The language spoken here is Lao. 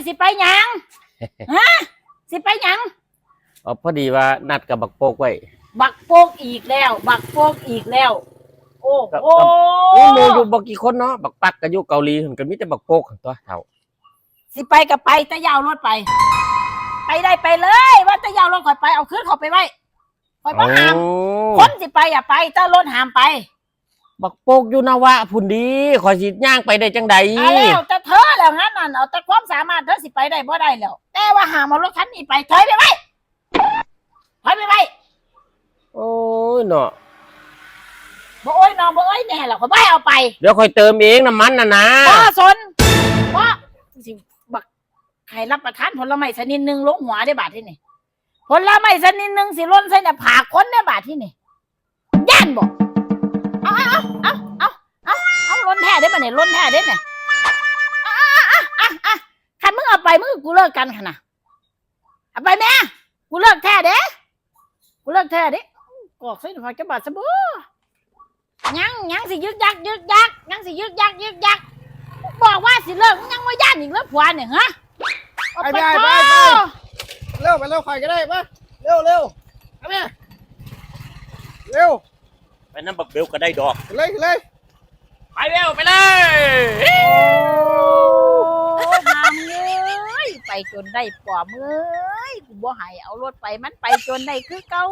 ຊິໄປຫຍັງ? ຮະ? ຊິໄປຫຍັງ? ອໍ ພໍດີວ່ານັດກັບບັກໂປກໄວ້. ບັກໂປກອີກແລ້ວ, ບັກໂປກອີກແລ້ວ. ໂອ້ໂຫ ມີໝູ່ຢູ່ບໍ່ກີ່ຄົນເນາະ, ບັກປັກກໍຢູ່ເກົາຫຼີ, ກໍມີແຕ່ບັກໂປກຫັ້ນຕົວະເຖົ້າ. ຊິໄປກໍໄປ, ແຕ່ຢ່າເອົາລົດໄປ. ໄປໄດ້ໄປເລີຍ, ວ່າແຕ່ຢ່າເອົາລົດຂ້ອຍໄປ, ເອົາຄືນເຂົ້າໄປໄວ້. ຂ້ອຍບໍ່ຫ້າມ. ໂອ້ ຄົນຊິໄປອະໄປ, ແຕ່ລົດຫ້າມໄປ. ບັກໂປກຢູ່ນະວະພຸ້ນດີ, ຂ້ອຍຊິຍ່າງໄປໄດ້ຈັ່ງໃດ? ອາ ແລ້ວແຕ່ເທີແລ້ວ, ງານນັ້ນເອົາແຕ່ຄວາມສາມາດເທີ, ຊິໄປໄດ້ບໍ່ໄດ້ແລ້ວ, ແຕ່ວ່າຫ້າມເອົາລົດຄັນນີ້ໄປ. ຖອຍໄປໄວ້, ຖອຍໄປໄວ້. ໂອ້ຍເນາະ, ບໍ່ໂອ້ຍເນາະ, ບໍ່ເອີຍແນ່ລະ, ຂ້ອຍບໍ່ໃຫ້ເອົາໄປ. ດຽວຂ້ອຍເຕີມເອງ ນ້ຳມັນນະນາ. ບໍ່ສົນ, ບໍ່, ຊິບັກ ໃຫ້ຮັບປະທານຜົນລະໄມ້ຊະນິດໜຶ່ງລົງຫົວເດ້ບາດທີນີ້. ຜົນລະໄມ້ຊະນິດໜຶ່ງຊິຫຼົ່ນໃສ່ໜ້າຜາກຄົນເດ້ບາດທີນີ້. ຢ້ານບໍ່? ເອົາ ເອົາ ເອົາ ຫຼົ່ນແທ້ເດ້ບັດນີ້, ຫຼົ່ນແທ້ເດ້ນີ້. ຄັນມຶງເອົາໄປ, ມຶງ ກູເລີກກັນຫັ້ນນະ. ເອົາໄປແມ້, ກູເລີກແທ້ເດ້, ກູເລີກແທ້ເດ້. ກອກໃສ່ໜ້າຜາກຈັກບາດຊະບໍ? ຍັງ ຍັງຊິຍຶກຍັກຍຶກຍັກ, ຍັງຊິຍຶກຍັກຍຶກຍັກ. ບອກວ່າຊິເລີກ, ມຶງຍັງມາຢ້ານອີກເລີຍຜົວນີ້, ຮະ? ໄປ ໄປ ໄປ ໄປ. ເລັວ ໄປເລັວ, ຂ້ອຍກໍໄດ້. ມາ ເລັວ ເລັວ, ມາແມ່, ເລັວ. ໄປນຳບັກເບວກໍໄດ້ດອກ. ຂຶ້ນເລີຍ ຂຶ້ນເລີຍ. ໄປແລ້ວ ໄປເລີຍ. ໂອ້ ນາງເອີຍ, ໄປຈົນໄດ້ປອມເອີຍ, ກູບໍ່ໃຫ້ເອົາລົດໄປ, ມັນໄປຈົນໄດ້ຄືເກົ່າ.